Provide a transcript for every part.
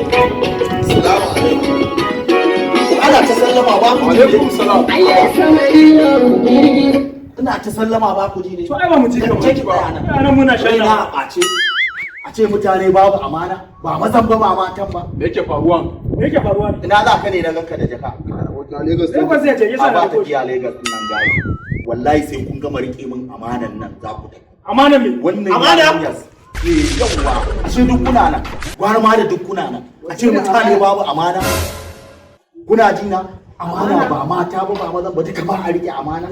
Salamu alaikum. Ana ta sallama ba ku ji ne? Alaikum salam. Ina ta sallama ba ku ji ne? To ai ba mu ji ka Ce ki tsaya nan. ba. Nan muna Raina shaina. a ɓace. A ce mutane babu amana, ba mazan ba, ba matan ba. Me yake faruwa? Me yake faruwa ne? Ina za ka ne na ganka da jaka? Lagos. Lagos zai je yasa A ba na ko shi. tafiya Lagos din nan, gayi. Wallahi sai kun gama rike min amanan nan za ku tafi. Amana me? Wannan Amana? yarinyar. Eh, yawwa, ashe duk kuna nan. Gwara ma da duk kuna nan. A ce mutane babu amana. Kuna ji na? Amana ba mata ba, ba mazan ba, duka ba a rike amana.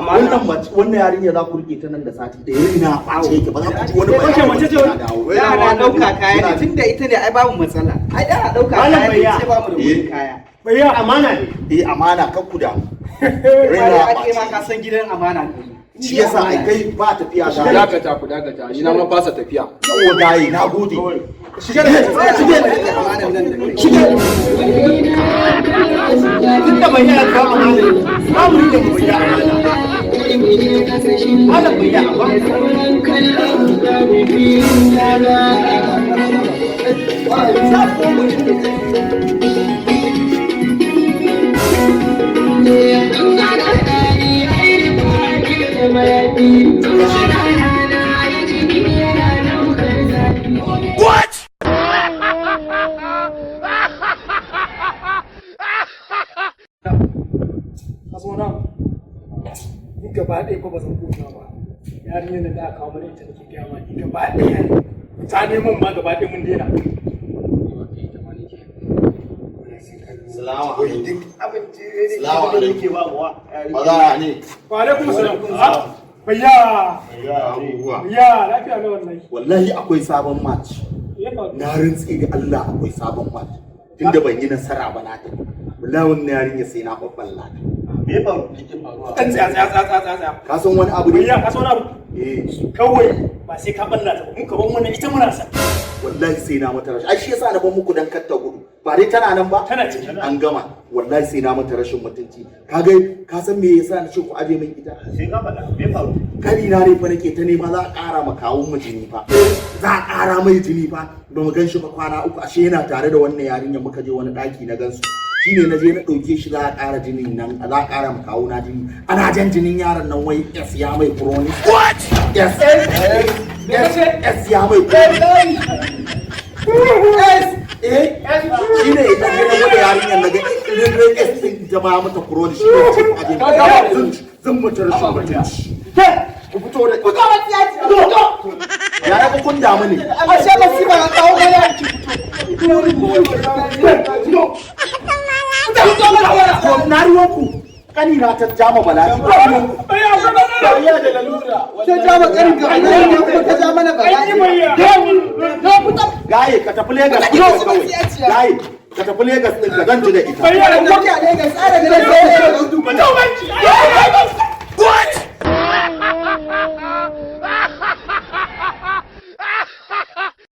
Wannan mace, wannan yarinya za ku rike ta nan da sati ɗaya, ina ɓace yake, ba za ku ji wani Wace bayani mace ce ba sai wani? na dawo. Da na ɗauka kaya ne, tunda ita ne ai babu matsala. Ai da na ɗauka Malam kaya ne, Bayya. sai bamu da wurin kaya. Bayya. Amana ne. Eh, amana, kar ku damu. Ai Raina ake ma ɓace. ka san gidan amana ne. Shi yasa ai kai ba tafiya Ku ga. dakata, ku dakata. Ni na ma fasa tafiya. Yawwa gaye, na gode. Shige, shige, Amanan nan da kai. shige. Tunda bai yi kawo amana ne, za mu rike mu bai amana. Malam bai yi amma. Za ku mu rike. Ka so na. Ni gaba ɗaya ko ba zan koma ba. Yarinyar da aka kawo mana ita nake gaya ma, ni gaba ɗaya. Ta neman ma gaba ɗaya mun daina. Salamu alaikum. Abinci Salamu ne alaikum. muke ba wa. Maza ne. Wa alaikum salam. Ah, Bayya. Abubuwa. Bayya, lafiya ne wallahi. Wallahi akwai sabon match. Me ya faru? Na rantse da Allah akwai sabon match. Tunda ban yi nasara ba na tafi. Wallahi wannan yarinya sai na babballa ta. Me ya faru? Dan tsaya, tsaya, tsaya, tsaya, tsaya. Ka san wani abu ne? Bayya, ka so na abu? Eh, Kawai ba sai ka balla ta ba. Mun ka ban wannan ita muna sa. Wallahi sai na mata rashin. Ai shi yasa na ban muku dan kar ta gudu. Ba dai tana nan ba? Tana ciki. An gama. Wallahi sai na mata rashin mutunci. Ka ga, ka san me yasa na ce ku aje min ita? Sai ka faɗa. Me ya faru? Kani na ne fa nake ta nema, za a ƙara ma kawun mu jini fa. Za a ƙara mai jini fa. Ba mu gan shi ba kwana 3, ashe yana tare da wannan yarinyar, muka je wani ɗaki na gansu. Shine na je na ɗauke shi, za a ƙara jinin nan, za a ƙara ma kawu na jini. Ana jan jinin yaron nan, wai S ya mai chronic. What? S S S ya mai chronic. S, eh, shine idan na gwada yarinyar na ga idan S din ita ma mata chronic, shi ne ce ku aje mu. Zan mata rashin mutunci. Ku fito da Fito matsiyaci, fito. Ya na kun damu ne. Ashe masifa ka kawo mana ki fito. Fito. Fito matsiyaci. To na ruwan ku, kani na ta jama bala'i, ba ruwan ku. Bayya, akwai matsala. Bayya da lalura. Ta ja ma karin ka bala'i ne kuma ta ja mana Ai, bala'i. Bayya. Fito. Gaye, ka tafi Lagos Ka ɗin tafi kawai. matsiyaciya. Gaye, ka tafi Lagos ɗin ka, zan ji da ita. Bayya, Tafiya Lagos, ai daga nan sai Fito banki.